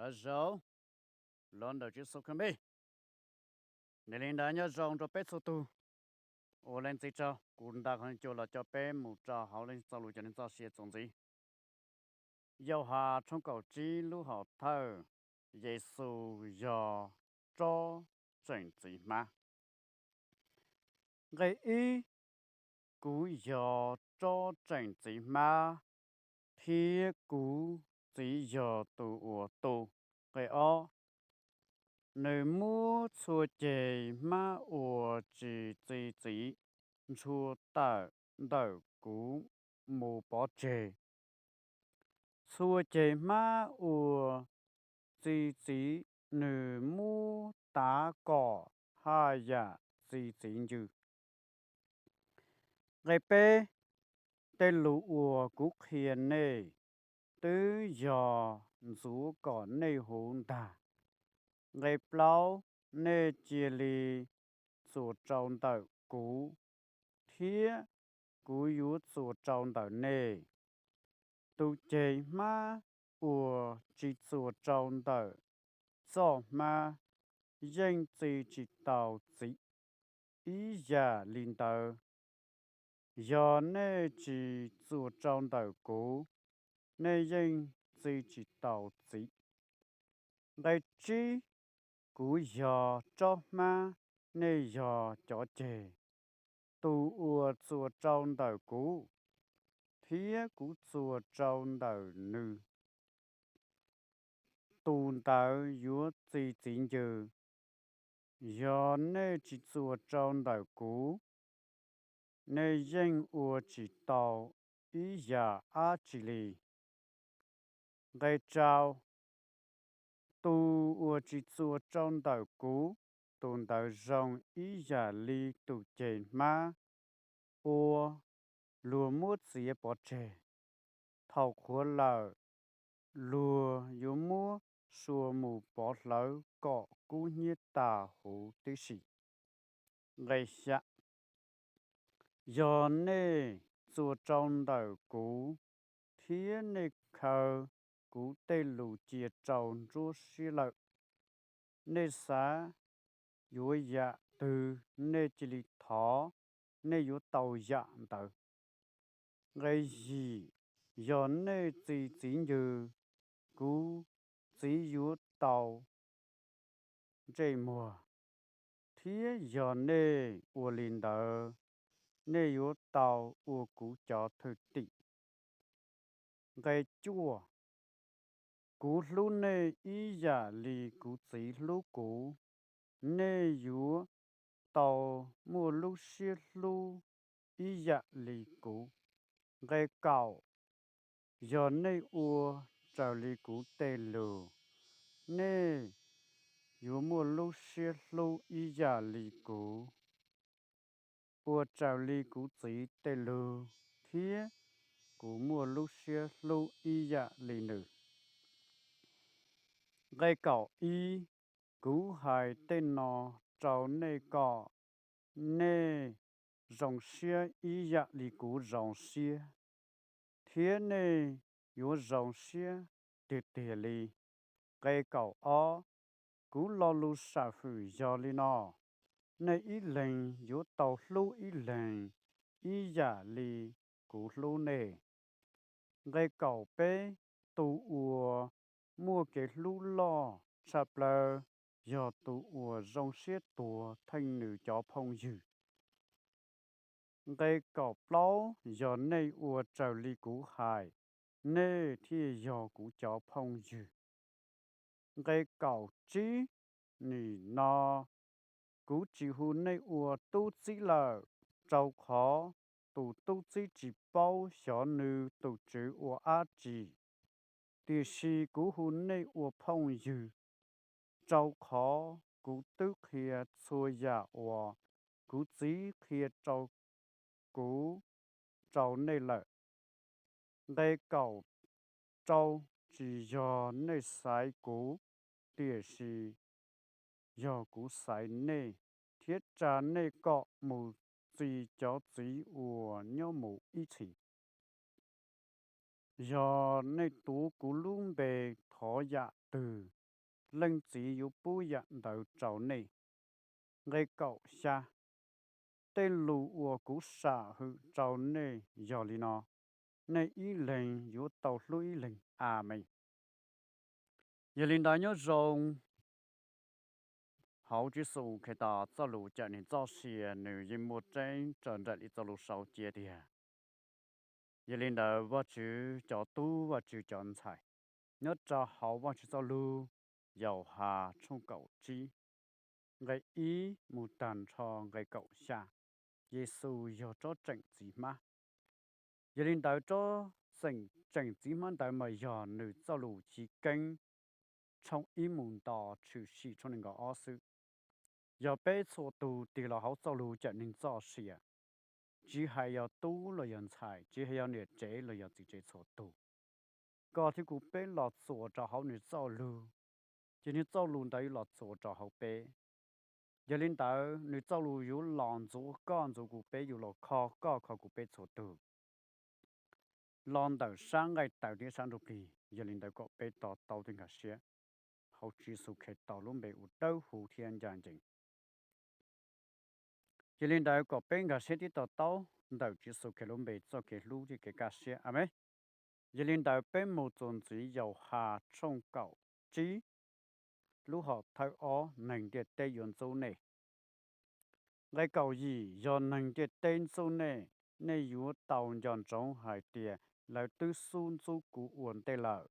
Thov zaum los ntawm Tswv Yexus Khetos npe. Yog li ntawd nyob zoo rau peb txhua tus. Ua Leej Txiv tsaug, kuv nta qhov cua los coj peb mus rau hauv Leej Txiv txoj lus cov neeg txoj sia txuas ntxiv. Yauhas tshooj kaum tsib lub hom thawj, Yexus yog tsob tseem txiv hmab. Nqe ib, kuv yog tsob tseem txiv hmab, thiab kuv Txiv yog tus uas tu. Nqe ob, nws muab txhua ceg hmab uas tsis txi txiv ntshua tawm ntawm kuv mus pov tseg. Txhua ceg hmab uas txi txiv nws muab tav kom haj yam txi txiv ncw. Nqe peb, tej lus uas kuv qhia nej twb yog ntxuav kom nej huv ntag. Nqe plaub, nej cia li txuas rau ntawm kuv, thiab kuv yuav txuas rau ntawm nej. Tus ceg hmab uas tsis txuas rau ntawm txoj hmab yeej txi tsis tau txiv. Ib yam li ntawd, yog nej tsis txuas rau ntawm kuv, nej yeej txi tsis tau txiv. Nqe tsib, kuv yog tsob hmab, nej yog cov ceg. Tus uas txuas rau ntawm kuv, thiab kuv txuas rau ntawm nws, tus ntawd yuav txi txiv ncw. Yog nej tsis txuas rau ntawm kuv, nej yeej ua tsis tau ib yam dab tsi li. Nqe rau, tus uas tsis txuas rau ntawm kuv, tus ntawd zoo ib yam li tus ceg hmab uas luag muab txiav pov tseg. Thaum qhuav lawm, luag yuav muab sua mus pov hlawv kom kub hnyiab tas huv tib si. Nqe xya, yog nej txuas rau ntawm kuv, thiab nej khaws kuv tej lus cia rau nruab siab lawm, nej xav yuav yam twg, nej cia li thov, nej yuav tau yam ntawd. Nqe yim, yog nej txi txiv ncw, kuv Txiv yuav tau ntsej muag, thiab yog nej ua li ntawd, nej yuav tau ua kuv cov thwj tim. Nqe cuaj, kuv hlub nej ib yam li kuv Txiv hlub kuv, nej yuav tau muaj lub siab hlub ib yam li kuv. Nqe kaum, yog nej ua raws li kuv tej lus, nej yuav muaj lub siab hlub ib yam li kuv. Ua raws li kuv Txiv tej lus, thiab kuv muaj lub siab hlub ib yam li nws. Nqe kaum ib, kuv hais tej no rau nej kom nej zoo siab ib yam li kuv zoo siab, thiab nej yuav zoo siab tiag tiag li. Nqe kaum ob, kuv lo lus sam hwm yog li no: nej ib leeg yuav tau hlub ib leeg ib yam li kuv hlub nej. Nqe kaum peb, tus uas muaj kev hlub loj tshaj plaws yog tus uas zoo siab tuag theej nws cov phooj ywg. Nqe kaum plaub, yog nej ua raws li kuv hais, nej thiaj yog kuv cov phooj ywg. Nqe kaum tsib, nim no kuv tsis hu nej ua tub txib lawm, rau qhov tus tub txib tsis paub xyov nws tus tswv ua dab tsi. Tiam sis kuv hu nej ua phooj ywg, rau qhov kuv twb qhia txhua yam uas kuv Txiv qhia rau kuv rau nej lawm. Nqe kaum rau, tsis yog nej xaiv kuv, tiam sis yog kuv xaiv nej, thiab tsa nej kom mus txi cov txiv uas nyob mus ib txhis. Yog nej tuav kuv lub npe, thov yam twg, Leej Txiv yuav pub yam ntawd rau nej. Nqe kaum xya. Tej lus uas kuv sam hwm rau nej yog li no: nej ib leeg yuav tau hlub ib leeg. Amees. Yog li ntawd nyob zoo hauv Tswv Yexus Khetos txoj lus cawm neeg txoj sia nws yeej muaj tseeb raws nraim li txoj lus sau cia tiag. Yog li ntawd Vajtswv cov tub, Vajtswv cov ntxhais, nyob rau hauv Vajtswv txoj lus Yauhas tshooj kaum tsib, nqe ib mus tag nrho nqe kaum xya, Yexus yog tsob tseem txiv hmab. Yog li ntawd tsob tseem txiv hmab ntawd mas yog nws txoj lus chiv keeb tshooj ib mus nto Tshwm Sim tshooj nees nkaum ob xwb. Yog peb txhua tus tig los hauv txoj lus cawm neeg txoj sia, tsis hais yog tub los yog ntxhais, tsis hais yog niam tsev los yog txiv tsev txhua tus, koj thiab kuv peb los txuas rau hauv nws txoj lus, ces nws txoj lus ntawd yuav los txuas rau hauv peb. Yog li ntawd nws txoj lus yuav los ntxuav koj ntxuav kuv, peb yuav los kho koj kho kuv, peb txhua tus los ntawm sab nqaij tawv thiab sab ntsuj plig. Yog li ntawd kom peb to taub thiab nkag siab hauv Tswv Yexus Khetos lub npe uas dawb huv thiab ncaj ncees. Yog li ntawd kom peb nkag siab thiab to taub ntawm Tswv Yexus Khetos lub npe txoj kev hlub thiab kev kaj siab. Amees. Yog li ntawd peb mus txuas ntxiv Yauhas tshooj kaum tsib, lub hom thawj ob: Neeg ntiaj teb yuav ntxub nej. Nqe kaum yim: Yog neeg ntiaj teb ntxub nej, nej yuav tau nco ntsoov hais tias lawv twb xub ntxub kuv ua ntej lawm.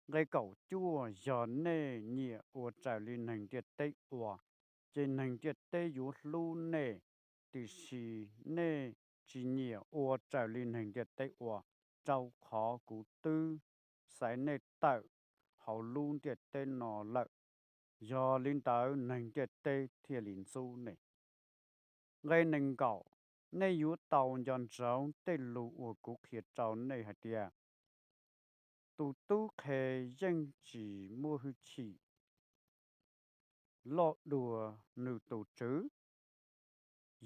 Nqe kaum cuaj: Yog nej nyiam ua raws li neeg ntiaj teb ua, ces neeg ntiaj teb yuav hlub nej. Tiam sis nej tsis nyiam ua raws li neeg ntiaj teb ua, rau qhov kuv twb xaiv nej tawm hauv lub ntiaj teb no lawm. Yog li ntawd neeg ntiaj teb thiaj li ntxub nej. Nqe nees nkaum: Nej yuav tau nco ntsoov tej lus uas kuv qhia rau nej hais tias, tus tub qhe yeej tsis muaj hwj chim loj dua nws tus tswv.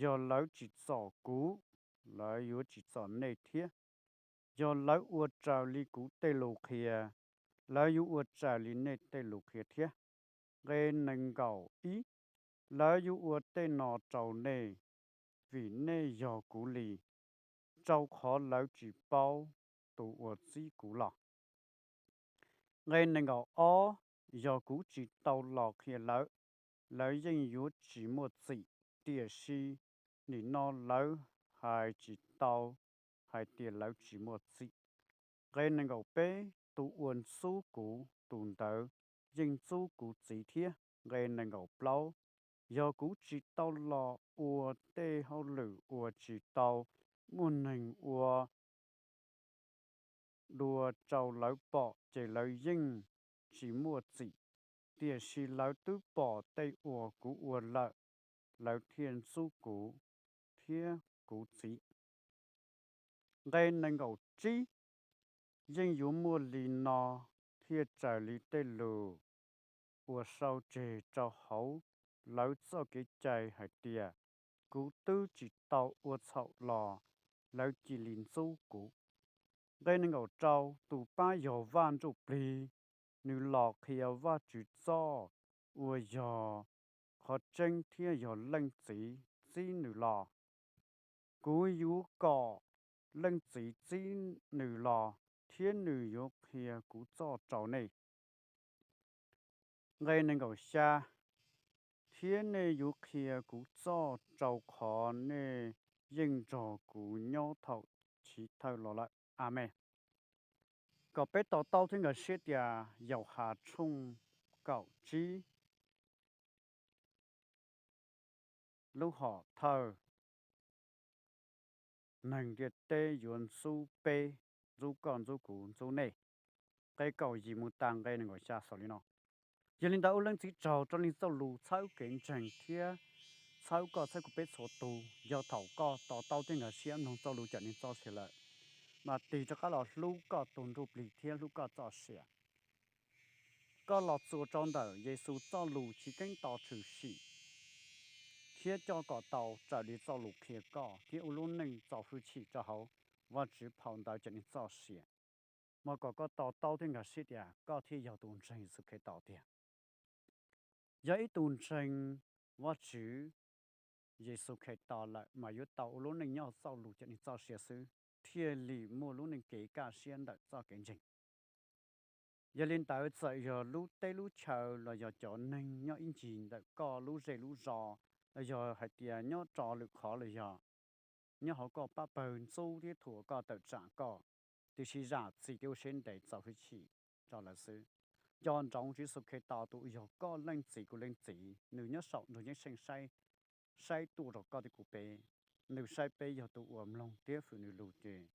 Yog lawv tsis txom kuv, lawv yuav tsis txom nej thiab. Yog lawv ua raws li kuv tej lus qhia, lawv yuav ua raws li nej tej lus qhia thiab. Nqe nees nkaum ib: Lawv yuav ua tej no rau nej, vim nej yog kuv li, rau qhov lawv tsis paub tus uas txib kuv los. Nqe nees nkaum ob: Yog kuv tsis tau los qhia lawv, lawv yeej yuav tsis muaj txim, tiam sis nim no lawv hais tsis tau hais tias lawv tsis muaj txim. Nqe nees nkaum peb: Tus uas ntxub kuv, tus ntawd yeej ntxub kuv Txiv thiab. Nqe nees nkaum plaub: Yog kuv tsis tau los ua tej hauj lwm uas tsis tau muaj neeg ua dua rau lawv pom, ces lawv yeej tsis muaj txim, tiam sis lawv twb pom tej uas kuv ua lawm, lawv thiaj ntxub kuv thiab kuv Txiv. Nqe nees nkaum tsib: Yeej yuav muaj li no thiaj raws li tej lus uas sau tseg rau hauv lawv txoj kev cai hais tias, kuv twb tsis tau ua txhaum los lawv cia li ntxub kuv. Nqe nees nkaum rau: Tus pab yog Vaj Ntsujplig, nws los qhia Vajtswv txoj uas yog qhov tseeb thiab yog Leej Txiv txib nws los. Kuv yuav kom Leej Txiv txib nws los, thiab nws yuav qhia kuv txoj rau nej. Nqe nees nkaum xya: Thiab nej yuav qhia kuv txoj, rau qhov nej yeej nrog kuv nyob thaum chiv thawj los lawm. Amees. Kom peb to taub thiab nkag siab tias Yauhas tshooj kaum tsib, lub hom thawj: Neeg ntiaj teb yuav ntxub peb, ntxub koj, ntxub kuv, ntxub nej. Nqe kaum yim mus tas nqe nees nkaum xya xaus li no. Yog li ntawd ua Leej Txiv tsaug rau Leej Txiv txoj lus txhawb kev ntseeg thiab txhawb koj txhawb kuv peb txhua tus. Yog thaum koj to taub thiab nkag siab mloog txoj lus cawm neeg txoj sia lawm, mas tig rov qab los hlub koj tus ntsuj plig thiab hlub koj txoj sia. Koj los txuas rau ntawm Yexus txoj lus chiv keeb tos tshwm sim thiab coj kom tau raws li txoj lus qhia koj thiab ua lub neej txo hwj chim rau hauv Vajtswv phau ntawv cawm neeg txoj sia. mas kom koj to taub thiab nkag siab tias koj thiaj yog tus ntseeg Yexus Khetos tiag. Yog ib tug ntseeg Vajtswv Yexus Khetos lawm mas yuav tau ua lub neej nyob txoj lus cov neeg txoj sia xwb thiaj li muaj lub neej kev kaj siab ntawm txoj kev ntseeg. Yog li ntawd txawm yog lub teb lub chaw los yog cov neeg nyob ib ncig ntawm koj lub zej lub zos, los yog hais tias nyob rau lwm qhov los yog nyob hauv koj pab pawg ntxub thiab thuam koj tawm tsam koj, tiam sis zam txim thiab ua siab ntev txo hwj chim rau lawv xwb. Nco ntsoov Tswv Yexus Khetos tus uas yog koj leej txiv kuv leej txiv, nws nyob saum nroog ceeb tsheej saib tuaj rau koj thiab kuv peb. Nws saib peb yog tus uas mloog thiab hwm nws lus ces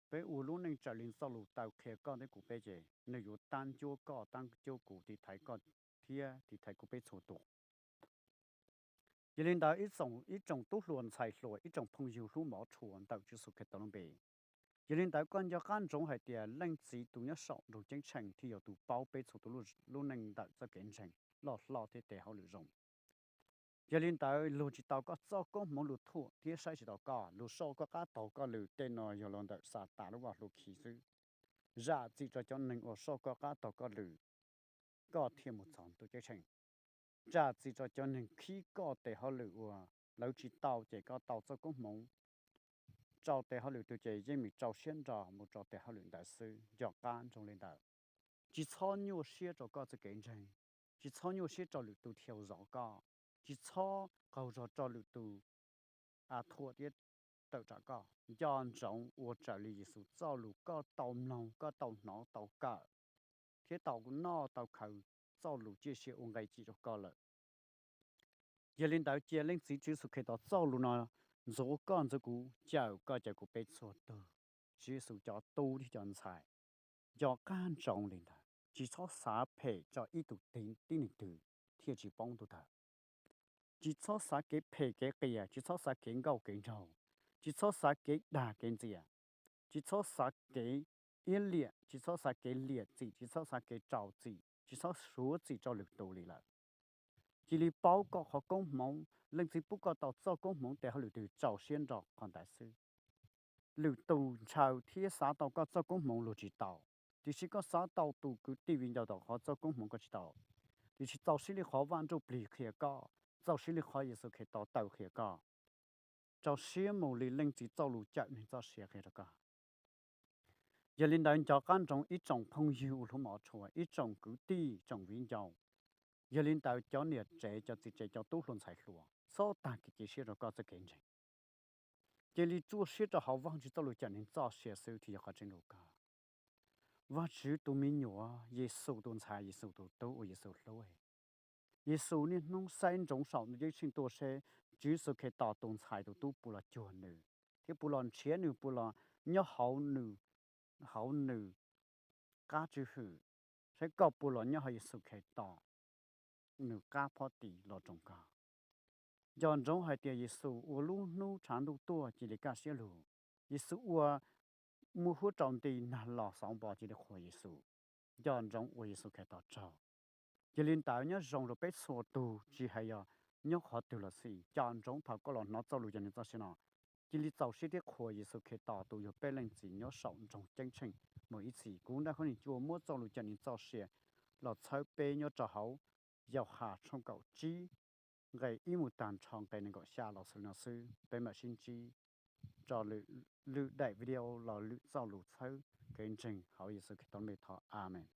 peb ua lub neej raws li txoj lus taw qhia koj thiab kuv peb ces nws yuav tab cuab koj tab cuab kuv tiv thaiv koj thiab tiv thaiv kuv peb txhua tus. Yog li ntawd ib tsoom tub hluas ntxhais hluas, ib tsoom phooj ywg hlub mov tshua ntawm Tswv Yexus Khetos lub npe, yog li ntawd koj nco qab ntsoov hais tias leej txiv tus nyob saum nroog ceeb tsheej thiaj yog tus paub peb txhua tus lub neej ntawm txoj kev ntseeg loj hlob thiab tes hauj lwm zoo. Yog li ntawd luag tsis tau koj txoj koob hmoov, luag thuam thiab saib tsis taus koj, luag soj koj qab taug koj lw, tej no yog los ntawm Xatas lub vaj hlua khi xwb. Zam txim rau cov neeg uas soj koj qab taug koj lw, koj thiaj mus txog ntua ceeb tsheej. Zam txim rau cov neeg khib koj tes hauj lwm uas lawv tsis tau ces koj tau txoj koob hmoov rau tes hauj lwm twg ces yeej meem rau siab nrog mus rau tes hauj lwm ntawd xwb. Nco qab ntsoov li ntawd, tsis txhob nyuaj siab rau koj txoj kev ntseeg, tsis txhob nyuaj siab rau lwm tus dhau zov koj, tsis txhob qaug zog rau lwm tus thuam thiab tawm tsam koj. Nco ntsoov ua raws li Yexus txoj lus koj tau mloog, koj tau hnov, tau kawm thiab tau noj tau khaws txoj lus ciaj sia ua nqe cim rau koj lawm. Yog li ntawd cia leej txiv Tswv Yexus Khetos txoj lus no ntxuav koj ntxuav kuv, cawm koj cawm kuv peb txhua tus, Tswv Yexus cov tub thiab cov ntxhais. Nco qab ntsoov li ntawd, tsis txhob xav phem rau ib tug tib neeg twg thiaj tsis poob ntuj tawg. Tsis txhob xav kev phem kev qias, tsis txhob xav kev nkauj kev nraug, tsis txhob xav kev dag kev ntxias, tsis txhob xav kev iab liam, tsis txhob xav kev liam txim, tsis txhob xav kev rau txim, tsis txhob suav txim rau lwm tus li lawm. Cia li paub koj qhov koob hmoov, leej txiv pub koj tau txoj koob hmoov tes hauj lwm twg rau siab nrog qhov ntawd xwb. Lwm tus ntshaw thiab xav tau koj txoj koob hmoov luag tsis tau, tiam sis koj xav tau tus kwv tij viv ncaus tau qhov txoj koob hmoov koj tsis tau. Tiam sis txaus siab li qhov Vaj Ntsujplig qhia koj, txaus siab li qhov Yexus Khetos taw qhia koj, rau siab mus li leej txiv txoj lus cawm neeg txoj sia qhia rau koj. Yog li ntawd nco qab ntsoov ib tsoom phooj ywg uas hlub mov tshua, ib tsoom kwv tij tsoom viv ncaus. Yog li ntawd cov niam tsev, cov txiv tsev, cov tub hluas ntxhais hluas, txhob tag kev cia siab rau koj txoj kev ntseeg. Cia li tsuaj siab rau hauv Vajtswv txoj lus cawm neeg txoj sia xwb thiaj yog qhov tseeb rau koj. Vajtswv tus me nyuam, Yexus tus ntxhais, Yexus tus tub uas Yexus hlub. Yexus niaj hnub saib ntsoov saum ntuj ceeb tsheej tuaj seb Tswv Yexus Khetos tus ntxhais tus tub puas los cuag nws, thiab puas los nrhiav nws, puas los nyob hauv nws, hauv nws qab tswj hwm, saib koj puas los nyob hauv Yexus Khetos nws qab phob tis los roos koj. Nco ntsoov hais tias Yexus ua lub hnub tshav ntuj tuaj cia li kaj siab lug. Yexus ua muaj huab rau nti nag los xauv npo cia li qhuas Yexus. Nco ntsoov ua Yexus Khetos tsaug. Yog li ntawd nyob zoo rau peb txhua tus tsis hais yog nyob qhov twg los xij, nco ntsoov thaum koj los hnov txoj lus cawm neeg txoj sia no, cia li txaus siab thiab qhuas Yexus Khetos tus yog peb leej txiv nyob saum nroog ceeb tsheej mus ib txhis. Kuv Ntaj Khaub Lig Cuaj muab txoj lus cawm neeg txoj sia los txhawb peb nyob rau hauv Yauhas tshooj kaum tsib nqe ib mus tag nrho nqe nees nkaum xya los xaus li no xwb. Peb mam sib ntsib rau lwm daim video los lwm txoj lus txhawb kev ntseeg hauv Yexus Khetos lub npe thov, amees.